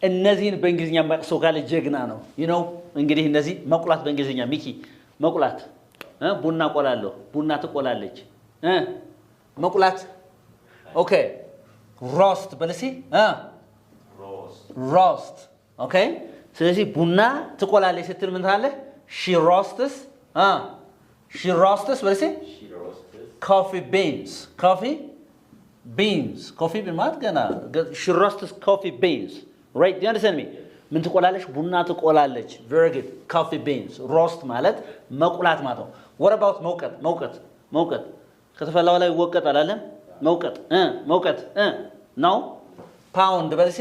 እነዚህን በእንግሊዝኛ የማያውቅ ሰው ካለ ጀግና ነው። እንግዲህ እነዚህ መቁላት በእንግሊዝኛ፣ ሚኪ፣ መቁላት፣ ቡና ቆላለሁ፣ ቡና ትቆላለች፣ መቁላት። Okay, roast በልሲ። Roast, okay። ስለዚህ ቡና ትቆላለች ስትል ምን ትላለህ? She roasts, she roasts በልሲ coffee beans, coffee beans. Coffee bean ማለት ገና she roasts coffee beans, right? You understand me? ምን ትቆላለች? ቡና ትቆላለች። Very good. Coffee beans. Roast ማለት መቁላት ማለት ነው። What about መውቀጥ? መውቀጥ፣ መውቀጥ ከተፈላው ላይ ይወቀጣል አለ። መውቀጥ፣ መውቀጥ ነው። ፓውንድ በልሲ።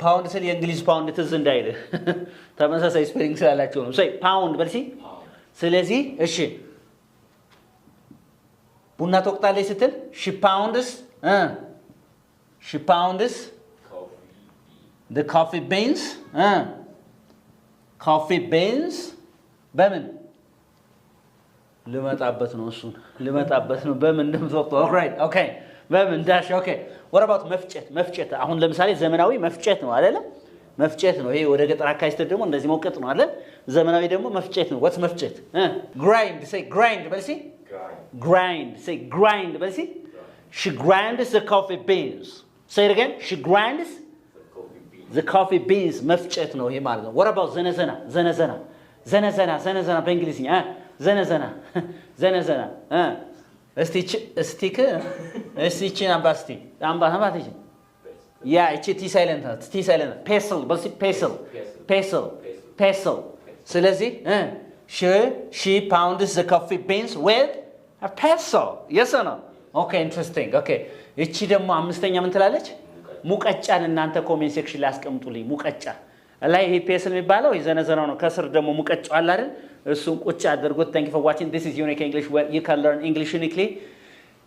ፓውንድ ስል የእንግሊዝ ፓውንድ ትዝ እንዳይልህ፣ ተመሳሳይ spelling ስላላቸው ነው። Say pound በልሲ። ስለዚህ እሺ፣ ቡና ትወቅጣለች ስትል she pounds, she pounds the coffee beans, coffee beans በምን ልመጣበት ነው? እሱን ልመጣበት ነው። በምን እንደምትወቅጠው። Alright, okay። በምን dash, okay። What about መፍጨት? መፍጨት አሁን ለምሳሌ ዘመናዊ መፍጨት ነው አይደለ? መፍጨት ነው። ይሄ ወደ ገጠር አካባቢ ስትሄድ ደግሞ እንደዚህ መውቀጥ ነው አይደል? ዘመናዊ ደግሞ መፍጨት ነው። What's መፍጨት? Grind. Say grind በል እስኪ። Grind. Say grind በል እስኪ። She grinds the coffee beans. Say it again. She grinds the coffee beans. መፍጨት ነው ይሄ ማለት ነው። What about ዘነዘና? ዘነዘና፣ ዘነዘና፣ ዘነዘና በእንግሊዝኛ፣ ዘነዘና፣ ዘነዘና፣ እስቲ stick፣ እስቲ ይቺን አምባ፣ እስቲ አምባ፣ አምባ እቺ፣ yeah፣ እቺ T silent ናት። T silent። Pestle በል እስቲ። Pestle, pestle, pestle። ስለዚህ she pounds the coffee beans with a pestle. Yes or no? Okay, interesting. Okay, እቺ ደግሞ አምስተኛ ምን ትላለች? ሙቀጫን እናንተ comment section ላይ አስቀምጡልኝ። ሙቀጫ ላይ ይሄ pestle የሚባለው የዘነዘናው ነው። ከስር ደግሞ ሙቀጫው አለ አይደል? እሱን ቁጭ አድርጉት። Thank you for watching. This is Unique English, where you can learn English uniquely።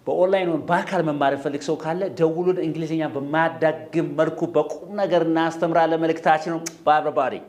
በኦንላይን ወይም በአካል መማር የሚፈልግ ሰው ካለ ደውሉን። እንግሊዝኛ በማያዳግም መልኩ በቁም ነገር እናስተምራለን። መልእክታችን ነው። Bye, everybody.